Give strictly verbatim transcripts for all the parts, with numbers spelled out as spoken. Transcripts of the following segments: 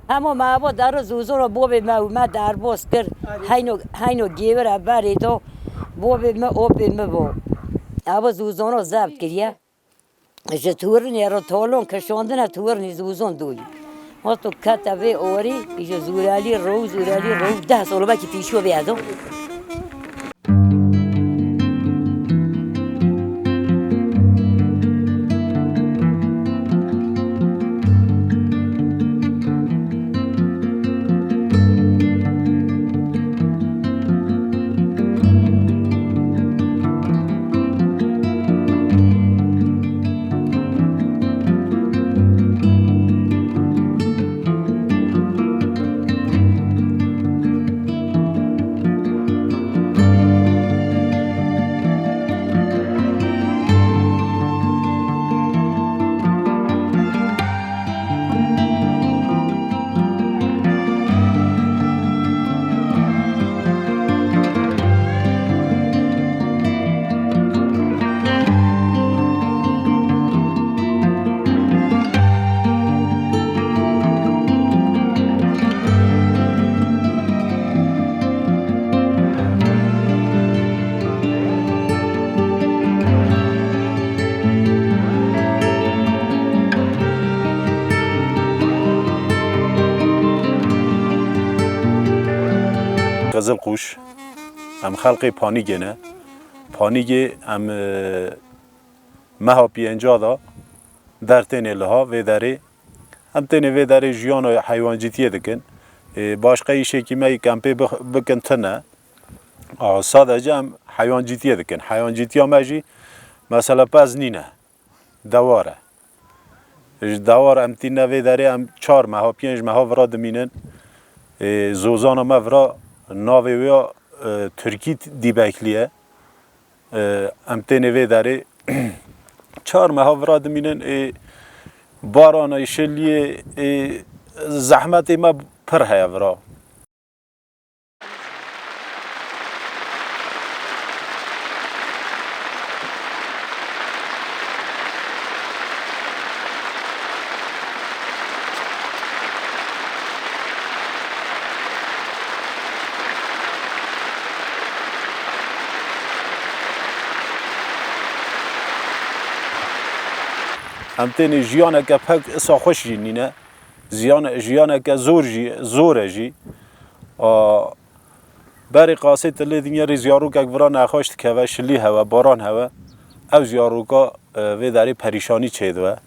Hema me ava dere zûzona bobê me û me derbas kir. Heyno, heyno gêwir e berê do. Bobê me, opê me bo. Ava zûzona zebt kiriye. Ji turinê re tolon kişandine turinê zûzon doyî. Hato kete vê orî, îjo zûrelî rew, zûrelî rew, deh sal belkî pîşo vê edo. Qizilqûş, em xelqê Panîgê ne. Panîgê em, e, meha pênca de der tênê liha vê derê. Em tênê vê derê jiyana heywancîtiyê dikin. Ê, başqa îşekî me yê kempê bix-, bikin tune. A, sadece em heywancîtiyê dikin. Heywancîtiya me jî mesela pez nîne. Dewar e. Ji dewar em tîne vê derê em çar meha, pênc meha vira dimînin. Ê, zozana me vira navê wê ya, e, Tirkî Dîbekli ye. E, em tênê vê derê çar meha vira dimînin, ê, barana, şiliyê, ê, zehmetê me pir heye vira. Em tênê jiyaneke pek isa xweş jî nîne. Ziyan, jiyaneke zor jî, zor e jî. A, berê qasê tu lê dinyerê ziyarokek vira nexweş dikeve, şilî hewe, baran hewe. Ew ziyaroka, e, vê derê perîşanî çêdibe.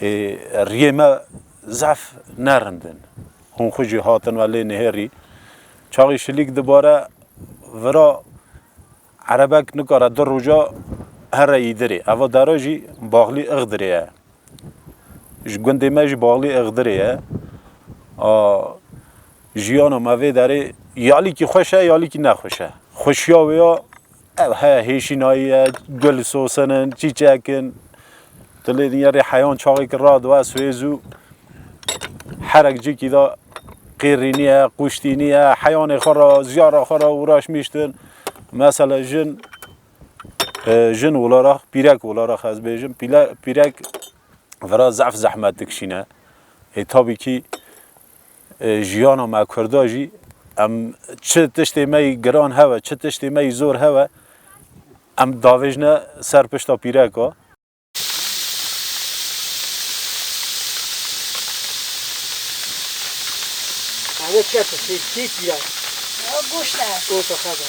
Ê, riyê me zehf nerindin. Hûn xwe jî hatin ve lê nihêrî. Çaxî şilîk dibare vira erebek nikare du roja here îdirê. Eva dera jî baxlî Ixdirê ye. Ji gundê me jî baxlî Ixdirê ye. A, jiyana me vê derê ya lîkî xweş e, ya lîkî nexweş e. Xweşiya wê ya ev heye, hêşînayî ye, gul sosin in, çîçek in. Tu lê dinyerê heyan çaxêkî radibe, swêz û herek cîkî de qêrî niye, qûştî niye, heyanê xwe re, ziyara xwe re uğraşmîştin. Mesela jin, e, jin olarak, pîrek olarak ez bêjim, pîle-, pîrek vira zehf zehmet dikişîne. Ê, tabii ki, e, jiyana me Kurda jî, em çi tiştê me yî giran hewe, çi tiştê me yî zor hewe, em davêjne ser pişta pîreka. Eve çi tu çêdikî pîra? O goşt e. O te xwe da.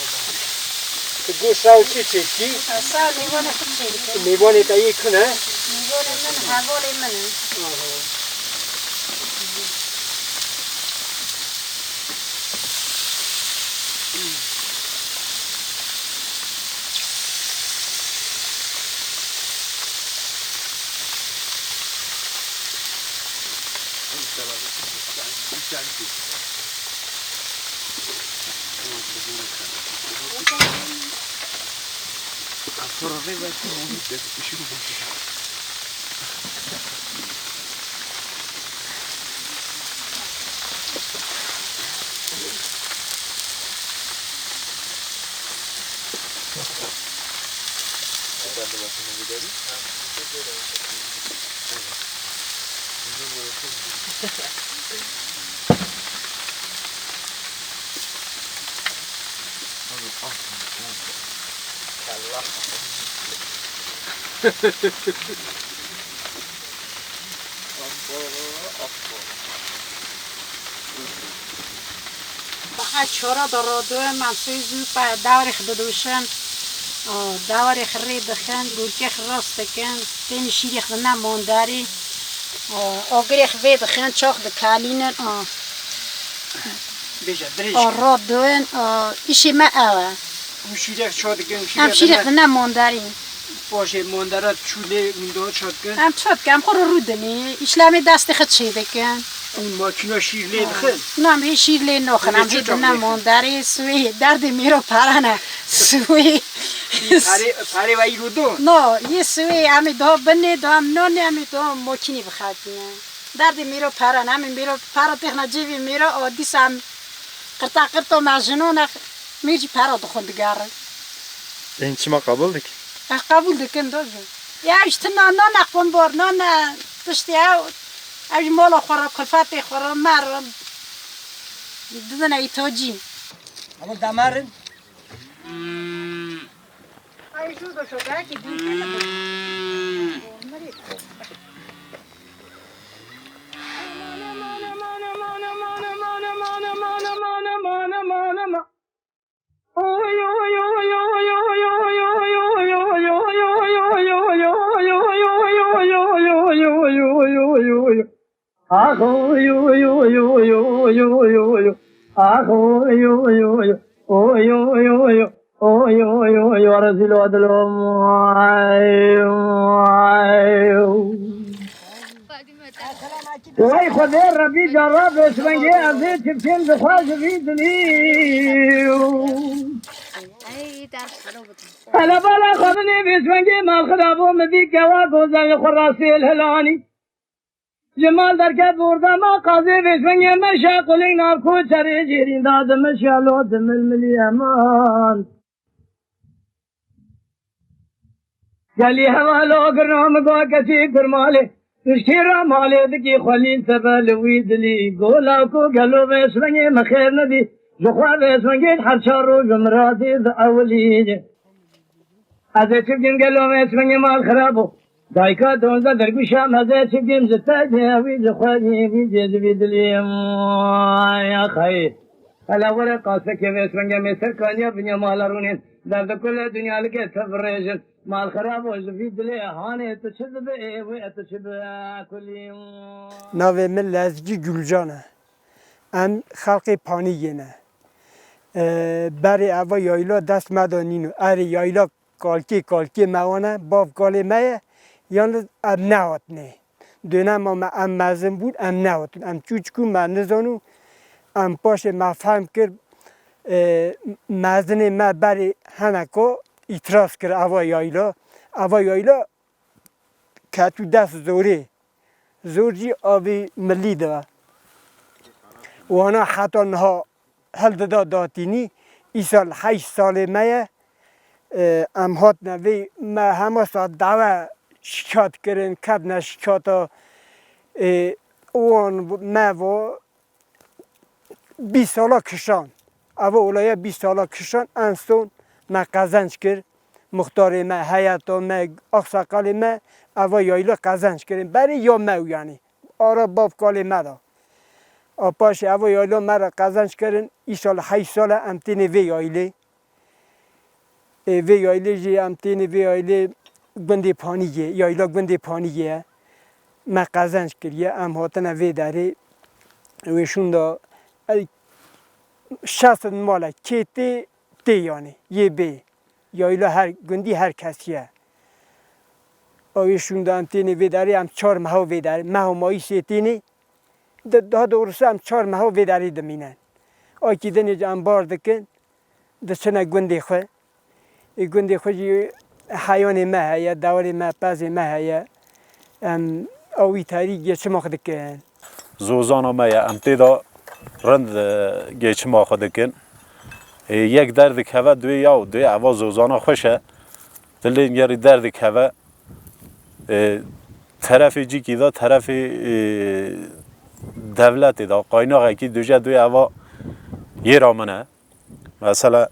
Tu goşt ew çi çêdikî? Esa mêvanê xwe çêdike. Mêvanê te yê kune? Mêvanê min, hevalê min in. Aha. Saet çara de radin, em sê zû pe dewarê xwe didûşin. Aa, dewarê xwe rê dixin, gurkê xwe rast dikin, tên şîrê xwe ne mandarî. Aa, agirê xwe vê dixin, çax dikalînin. Aa. Bêje, dirêj. Aa, radin, aa, îşê me ew e. Hûn şîrek çax dikin, hûn Em şîrek şîrek xwe ne mandarî. Paşê mandara çû lê windoya çax dikin. Em çax dikin, em xwe rû dinî, îşlemê destê xwe çê dikin. Hûn makîna şîr lê dixin? Na, em hê şîr lê naxin, em hê dine mandarê swê, derdê mêro pere ne. Swê. Perê, perê ve îro do? No, yê swê, em ê daha binê, daha em nonê, em ê daha makînî bixetine. Derdê mêro pere ne, em ê mêro pere têxine cêvê mêro, o dîsa em qirta qirto me jinon e, mêr jî pere dixwin digerin. Ên çima qebûl dikî? Ez qebûl dikin, do jî. Ya, ji tina nane xwembor, nane tiştê ew, ew ji mala xwe re, kulfetê xwe re, me re didine îtocî. Ama demerin. Ay, şurada şu belki bir kere de. Wey Xwedê Rebî cara vêsvengê ez ê çiftên dixwe ji vî dilî. Hele bala xwe binê vêsvengê mal xirabo min dî kewa gozel li xwe rastê li hilanî. Ji mal derket orda ma qazê vêsvengê me şequlî nav ku çerê jêrîn da dimiş ya lo dimilmilî eman. Gelî hevalo girna min go kesî kurmalê, piştî ra malê dikî xwelî sebe li wî dilî. Gola ku gelo vêsvengê min xêr nedî, ji xwe vêsvengê her çar roj miradê di ewilî. Ez ê çi bikim gelo vêsvengê mal xirabo. Dayika donze dergûşa me zê çi bikim ji te wî ji xwe wî jê ji vî dilî. Ay axayê. Hele were qasekê vêsvengê mêser kaniya binya mala rûnên. Derdikule dinyalike te virêjin. Mal xirabo ji vî dilê hanê tu çi dibe ê wê tu çi bi kulî. Navê min Lezgî Gulcan e. Em xelqê Panîgê ne. E, berê eva yayla dest me de nîno. Erê yayla kalkê, kalkê me wan e, bav kalê me ye, yalnız em nehatine. Dönema me em mezin bûn, em nehatin. Em çûçikû me nizanû, em paşê me fehm kir, e, mezinê me berê heneka îtiraz kir eva yayla. Eva yayla ketû dest zorê. Zor jî avê milî de. Wana heta niha hildida datînî, îsal heşt salê me ye. E, em hatine vê, me hema saet dawe şikayet kirin, ketine şikayeta, e, wan me vo, bîst sala kişan. Eva olaya bîst sala kişan, en son me qezenc kir. Muxtarê me, heyeta me, axsaqalê me eva yayla qezenc kirin. Berê ya me û yanî. Ara bav kalê me da. A paşê eva yayla me re qezenc kirin. Îsal heşt sal e em tênê vê yaylê. Ê, vê yaylê jî em tênê vê yaylê gundê Panîgê, yayla gundê Panîgê ye. Me qezenc kiriye, em hatine vê derê. Wê şûnda ey şeşt mal e, kê tê, tê yanî, yê bê. Yayla her gundî her kesî ye. A wê şûnda em tênê vê derê, em çar meha vê derê, meha mayîsê tênê. Di, daha doğrusu em çar meha vê derê dimînin. Akî dinê em bar dikin, diçine gundê xwe. Ê gundê xwe jî heyanê me heye, dewarê me, pezê me heye. Em awî tarî geçima xwe dikin. Zozana me ye, em tê de rind, e, geçima xwe dikin. Ê, yek derdikeve, duê ya û duê eva zozana xweş e. Dilê ngerî derdikeve. E, terefê cîkî de, terefê, e, dewletê de, qaynaxekî duje duê eva yê ra min e. Mesela,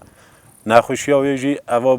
nexweşiya wê jî eva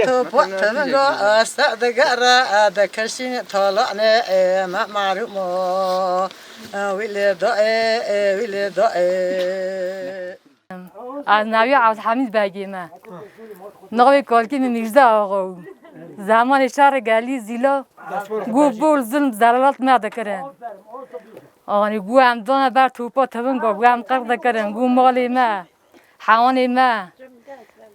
Topa tevinga asta digere, dekeşîn talanê, me marûmo. Wî lê daê, wî lê daê. Ez navî Evdihemîd Begê me. Navê kalkê min Mîrza Axa bû. Zemanê şerê gelî zîla, gû bol zilm zelalat me dikirin. Anî gû em dana ber topa tevinga, gû em qir dikirin, gû malê me, hewanê me,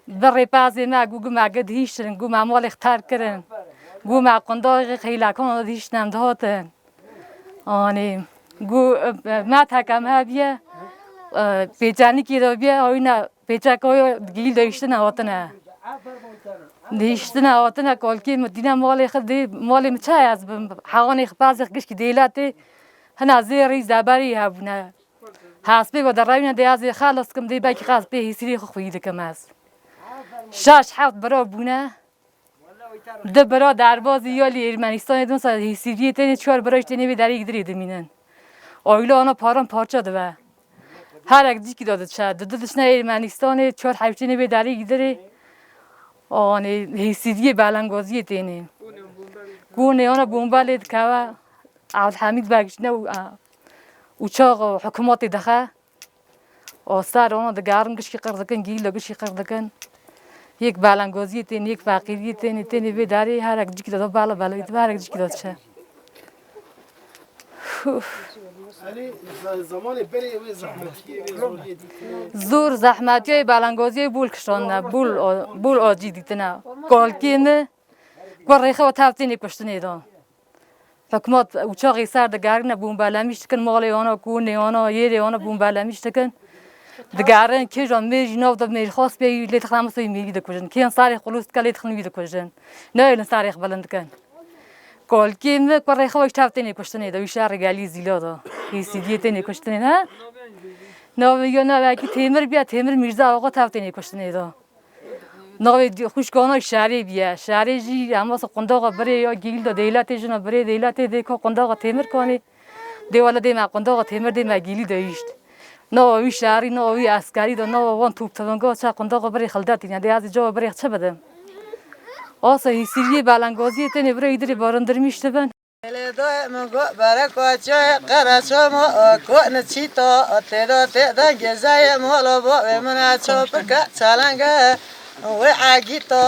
bi rêpazê me, gû gû me gi dihîştin, gû me malê xter kirin, gû me qundaxê xeylakan dihîştin em dihatin. Anî, gû, e, me tekem hebiye, e, pêçenikî de biye, oyna pêçeka yo gîl de hiştine hatine. Dihiştine hatine, kolkî mi dîne malê xwe dê, malê mi çi ez bim, hewanê xwe pezê xwe gişkî dêle tê, hina zêrî zeberî hebûne. Hespê ve derewîne dê ez ê xelas kim, dê belkî xwe ez pê hîsîrî xwe xweyî dikim ez. Şeş heft bira bûne. Di bira derbazî ya li Ermenistanê di mesela hêsîriyê tenê çar bira ji tenê vê derê gidirê dimînin. Aîle ana paran parça dibe. Herek cîkî de diçe. Di du diçine Ermenistanê çar hewştênê vê derê gidirê. Anê hêsîriyê belengaziyê tenê. Gonê ana bomba lê dikeve. Evdihemîd Beg jine û, a, uçax û hikûmetê dixe. O ser ona digerin gişkî qir dikin, gîl de gişkî qir dikin. Yek belengoziyê tên, yek feqîriyê tên, tên vê derê herek cîkî de bela bela, herek cîkî de çe. Elî, ze-, zamanê berê wê zehmetiyê, wê zoriyê dîtine. Zor zehmetiyê belengoziyê bûl kişandine, bûl o-, bûl acî dîtine. Kolkê mi, ku rêxe o tev tênê kuştinê de. Hikûmet uçaxê ser digerîne, bombelemîş dikin, malê wana, konê wana, yêrê wana bombelemîş dikin. Digerin kêja mêjî nav de mêjxas pê lê dixin em soyî mêjî dikujin. Kên sarê xulûs dike lê dixin wî dikujin. Nayêlin sarê xwe bilind dikin. Kolkê mi kurê xwe ji tev tênê kuştinê de, wî şerê gelî zîla de. Hêsîdiyê tênê kuştinê ne. Navê yo navekî Têmir biya, Têmir Mîrza Axa tev tênê kuştinê de. Navê di-, xwişkana şerê biye. Şerê jî em wasa qundaxa birê ya gîl de dêletê jina birê dêletê dê ka qundaxa Têmir kanê. Dê wele dê me qundaxa Têmir dê me gîlî de hişt. Nava wî şerî, nava wî eskerî de, nava wan top tevenga çe qundaxa birê xildetî. Yani dê ez ê cava birê çi bidim? Asa hîsîriyê belengaziyê tenê birê îdirê barindirmîş dibin. Lê doyê min got, bereko çiyê qereço mo, ko niçîto, têdo tê dengê zeyê molo bo, wê min e çopike çelenge, wê egîto.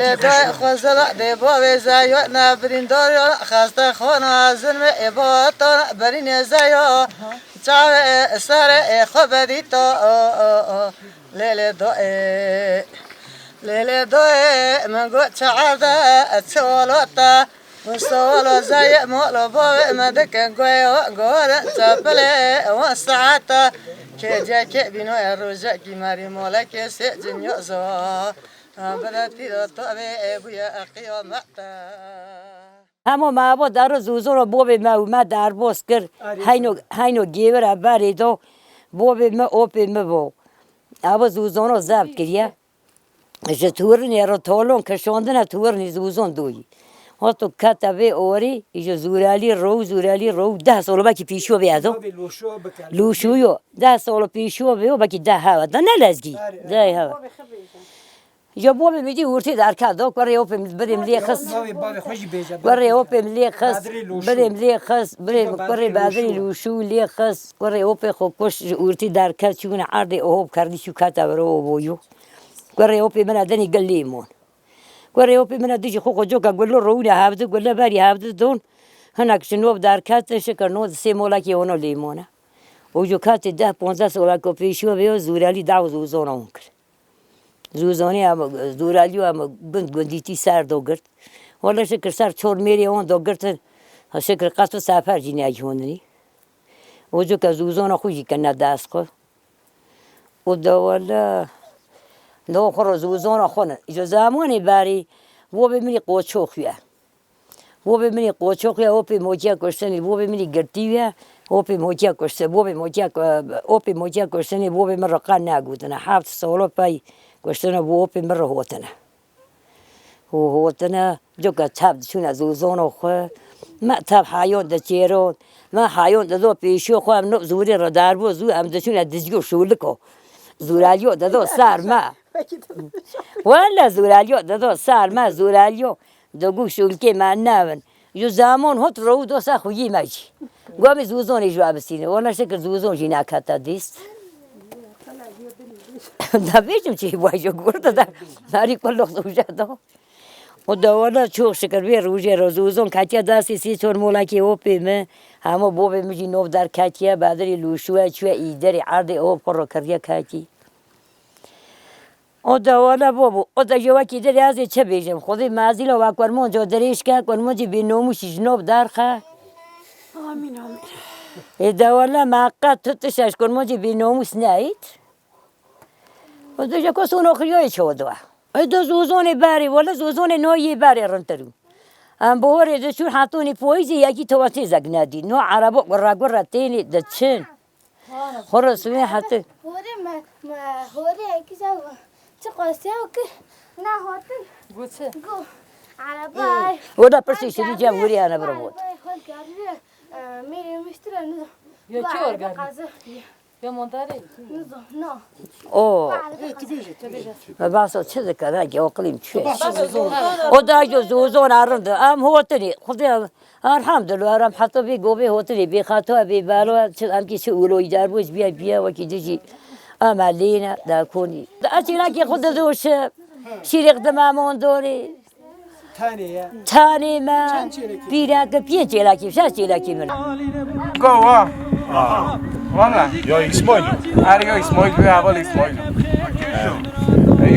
Lê doyê xwezela dê bo wê zeyo, ne birîndor yo, xeste xona zilmê ê bo to, birînê zeyo, çavê ê serê ê xwe bedîto. Lê lê doyê, lê lê doyê min got, çi erde, çi olota, Solo zayê molo bavê me dikin goyê wan gorin çapilê wan saeta. Kê cekê bînoyê rojekî merî molekê sê cinyo zo. Biletî do tovê ê bûye qiyamete. Hemo me abo dero zûzoro bobê me û me derboz kir. Heyno, heyno gêvira berê do. Bobê me opê me bo. Abo zûzono zebt kiriye. Ji turinê re tolon kişandine turinê zûzon doyî. Hato kete vê orî, îjo zûrelî rew, zûrelî rew, deh solo belkî pîşo vê do. Lûşûyo, deh solo pîşo vê o, belkî deh hewa. Da ne lezgî. Deh hewa. Ya bobê min dî ortê derket do, kurê opê min birê min lê xist. Kurê opê min lê xist, birê min lê xist, birê min kurê Bedirê Lûşû lê xist, kurê opê xwe kuş ji ortê derket çûne erdê oho kerdî çû kete vir o boyo. Kurê opê min a denê gel lê mon. Kurê opê min a dijî xwe xwe coka gulo rewîne hevdi, gulo berî hevdi don. Hinek ji nov derketin şikir no di sê molekê ono lê mone. Û ji katê deh ponzdeh soleko pêşiyo vê yo zûrelî daw zûzona hon kir. Zûzonê em, zûrelîyo em gund gundîtî ser do girt. Wele şikir ser çor mêrê hon do girtin. Ha şikir qet û sefer jî neyî hondinî. Û cuka zûzona xwe jî kine dest xwe. Û de wele no xwe ro zûzona xwe ne. Ji zamanê berî bobê min î qoço xuye. Bobê min î qoço xuye, opê moçiya kuştinê, bobê min î girtî ye, opê moçiya kuştinê, bobê moçiya ku-, opê moçiya kuştinê, bobê min riqa negotine. Heft solo pey kuştine, bo opê min rihotine. Û hotine, cuka tev diçûne zûzono xwe, me tev hayon diçêron, me hayon dido pêşiyo xwe, em no zûrê re derbo zû, em diçûne dizgî û şûliko. Zûreliyo dido ser me. Wele zûreliyo dido ser me, zûreliyo. Digo şûlikê me nevin. Ju zamon hot rew dosa xuyî me jî. Gomî zûzonê ji we bistîne. Wele şikir zûzon jî nekete dîst. Da bêjim çi wajo gurda da. Narî kulok zûje do. O da wele çok şikir vê rojê ro zûzon ketiye destê sê çor molekê opê mi. Hemo bobê mi jî nov derketiye, Bedirê Lûşûye çûye îderê erdê op xwe ro kiriye ketî. O da wele bo bû. O da ji wekî dir ez ê çi bêjim? Xwedê mezîla we kurmonco dirêj ke, kurmoncî bênomûsî ji nov derxe. Amîn, amîn. Ê de wele me qet tu tişt ez kurmoncî bênomûs neyît. O da ji ku sono xiriyoyê ço diwe. Ê de zûzonê berê, wele zûzonê no yê berê rintir û. Em bi horê diçûn hetonî poyîzê yekî tewatê zek nedî. No erebo gurre gurre tênê diçin. Xwe re sivê hete. Hore me, me hore kîja çi qasya ki na hotin. Got çi? Got. Araba. Oda pirsî şirî cem hore ana bira bot. Hol garli. Miri müşteri ne. Yo çi or garli? Yo mondarê. Ne zo, no. O. Me baso çi dikir, ha, ki oqlim çi? O da jo zûzon arinde. Em hotinî. Xwedê Elhamdulillah, em heta vê govê hotinê bê xeto, bê belo, çi em kî çi ûloyî derbû, ji biya biya wekî dijî. Em elîne, dekonî. Ez çêlekê xwe didoşim. Şîrê xwe dime mondorê. Tanê ye. Tanê me. Çend çêlekî? Pîreke piyê çêlekî, şeş çêlekî min. Gava. Valla. Ya İsmail. Her ya İsmail, bir havalı İsmail.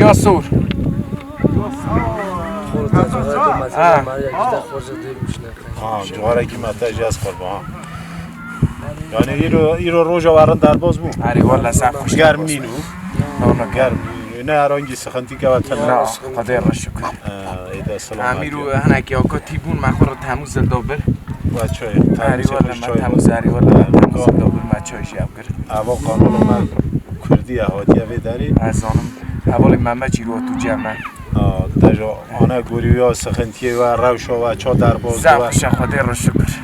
Ya sor. Ha. Ha, ciwarekî me te jî ez qurban, ha. Yani îro, îro roja we rind derbas bû. Erê, wele zaf xweş. Germ nîn û. No, no, germ nîn û. Ne herhangi sıkıntı ke we tene. Na, Xwedê re şukir. Ee, êde selamet. Em îro hinekî oko tî bûn, me xwe re Temûz li do bir. We çay, erê, wele me Temûz, erê, wele me Temûz li do bir, me çay jî ev kir. Eva kanala me Kurdî ye, hatiye vê derê. Ez zanim. Hevalê Mehmet îro tu cem me. Aa, dejo ana gorî ya sıkıntıya we, rewşa we, ça derbaz we. Zaf xweş e, Xwedê re şukir.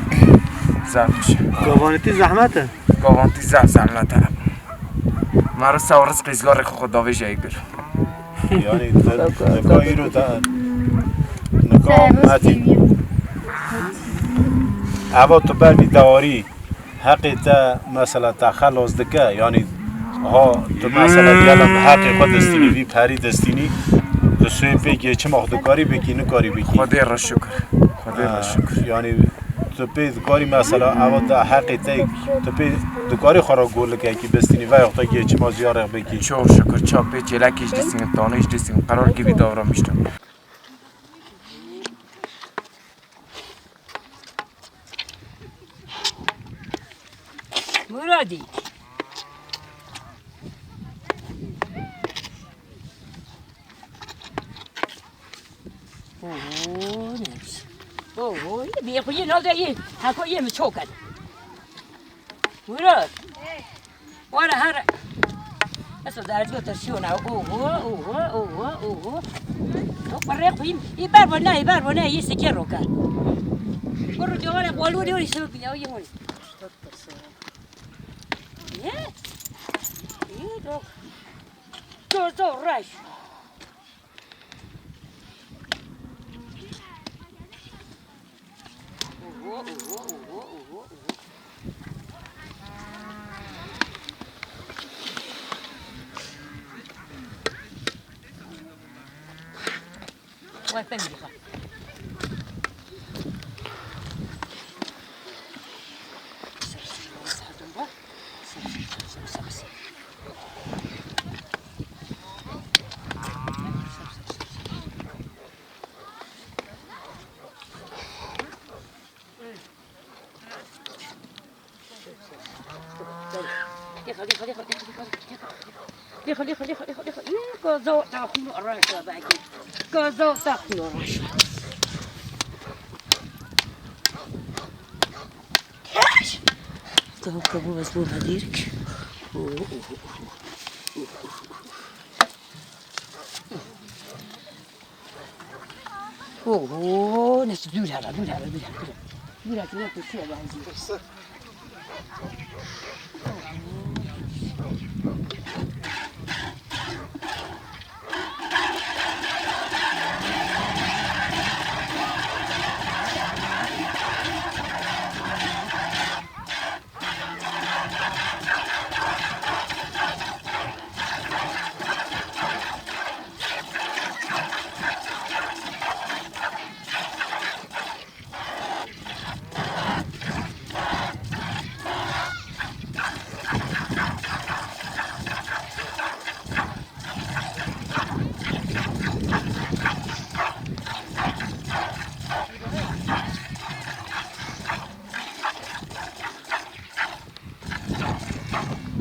Zaf xweş e. Gavanîtî zehmet e? Gavanîtî zaf zehmet e. Me re sew rizqê zgarê xwe xwe davêje kir. Yani, te, nika îro te, nika metî. Eva tu ber vî dewarî. Heqê te mesela te xelas dike, yanî ha tu mesela gelen heqê xwe destînî, vî perî destînî, tu soyê pê gê çima xwe dikarî bikî, nikarî bikî? Xwedê re şukir. Xwedê re şukir. Yanî tu pê dikarî mesela ewa te heqê te, tu pê dikarî xwe re golikekî bistînî veya te gê çima ziyarek bikî? Çok şükür, ça pê çêlekî ji distîn, tanî ji distîn, qerar gibi davranmıştım. Muradî. Oho, nefs. Oho, yê bê xwe yê nade yê. Heko yê min çok et. Murat. Wara her. Eso derdiyo te şiyona. Oho, oho, oho, oho. Yok, barre koyayım. İber bana, iber bana, iyi seker roka. Kuru diyorlar, bolu diyor, işte, ya, ya, ya. Ne? İyi, yok. Dur, dur, uğraş. Lêxa, lêxa, lêxa, lêxa, lêxa, lêxa, lêxa. Lêxa, lêxa, lêxa, lêxa, lêxa. Ih, gaza taxûno reşa belkî. Gaza taxûno reşa. Taxû bu ez bu medirk. Oho, ne dûr here, dûr here, dûr here, dûr here. Dûr here, dûr here, dûr here.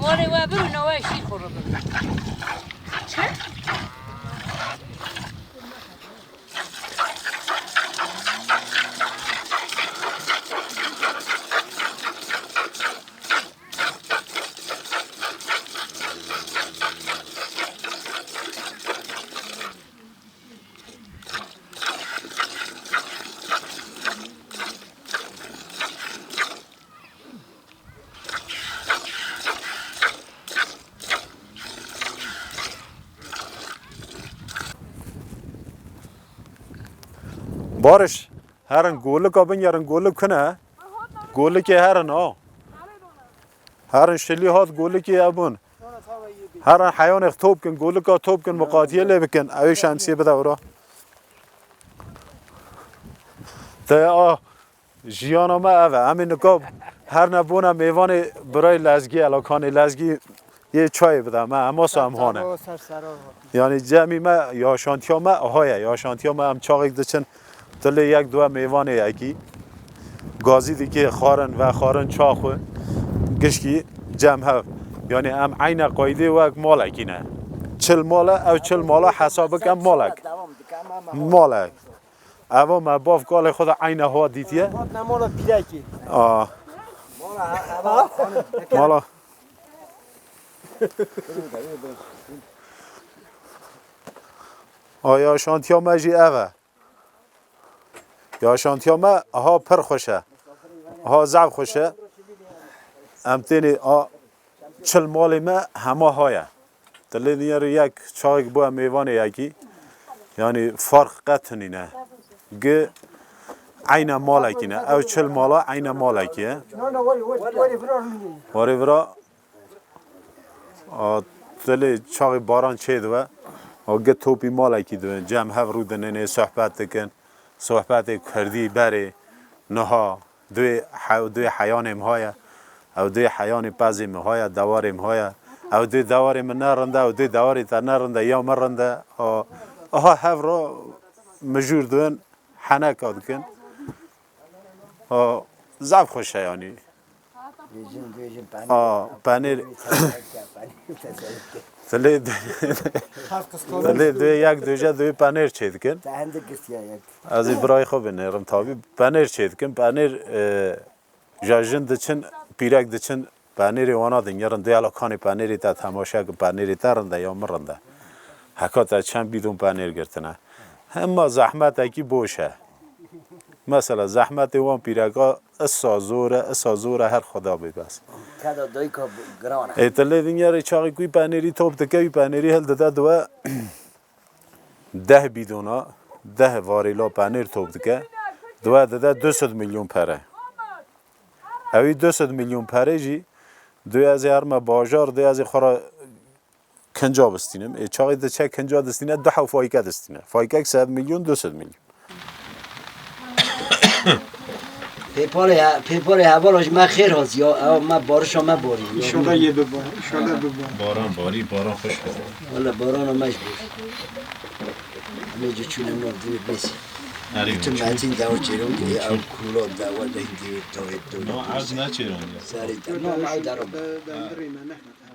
Warê we birin, we şîr xwe re birin. Çi? Barış, herin golika bingerin, golik kine. Golikê herin, ha. Herin şilî hat golikê ebûn. Herin heyanê top kin, golika top kin, miqatiye lê bikin. Ew ê şemsiyê bide wira. Te a, jiyana me ev e. Em ê nika her ne bûne mêvanê birayê Lezgî, elakanê Lezgî yê çayê bide me. Em wasa em hane. Ser sera. Yanî cemî me, yaşantiya me aha ye. Yaşantiya me em çaxêk diçin, dilê yek duwe mêvanê yekî. Gazî dikê xwarin, vexwarin, çax û gişkî cem hev. Yanî em eyne qaydê wek malekî ne. Çil mal e, ew çil mala hesab bike malek. Malek. Eva me bav kalê xwe de eyne ha dîtiye. Hatine mala pîrekî. A. Mala. A, yaşantiya me jî ev e. Yaşantiya me ha pir xweş e. Ha zaf xweş e. Em tênê a çil malê me hema ha ye. Dilê niyarî yek çaxêk bûye mêvanê yekî. Yanî farq qet nîne. Gi eyne malekî ne. Ew çil mala eyne malekî ye. Warê vira. A, dilê çaxê baran çê dibe. A, gi topî malekî dibe. Cem hev rûdinênê sohbet dikin. Sohbetê kurdî berê niha. Duyê he-, duyê heyanê min haya. Ew duyê heyanê pezê min haya, dewarê min haya. Ew duyê dewarê min ne rind e, ew duyê dewarê te ne rind e, ya min rind e. A, aha hev re mijûr dibin, heneka dikin. A, zaf xweş e yanî. Aa, penêr. Tilê, tilê duyê yek duje duyê penêr çê dikin. Ez ê birayê xwe binêrim tabî. Penêr çê dikin. Penêr, e, ja jin diçin, pîrek diçin, penêrê wana dingerin. Duyala kanê penêrê te temaşe kin, penêrê te rind e ya min rind e. Heka te çend bîdon penêr girtine. Hema zehmetekî boş e. Mesela zehmetê wan pîreka isa zor e, isa zor e, her Xweda bê bes. Keda dayika giran e. Ê, tu lê dinyarê çaxê ku wî penêrî top dike, wî penêrî hildide diwe deh bîdona, deh varêla penêr top dike, diwe dide du sed milyon pere. Ewî du sed milyon pere jî, duyê ez ê herme bajar, duyê ez ê xwe re kinca bistînim. Ê, çaxê diçe kinca distîne, du hew fayke distîne. Faykek sed milyon, du sed milyon. Pêparê he-, pêparê hevala ji me xêr hat ya. Ew me barişa me barî. Înşallah yê biba. Înşallah biba. Baran barî, baran xweş biba. Wele barana me ji bo. Em ê cî çûne nav dînê bêsî. Erê, tu çûn. Metin dewa çêrûn, ew kûla dewa lehî dî tawê tu. No, ez neçêrûn ya. Serê te. No, ew deram. Be-, be-, birî me nexwe.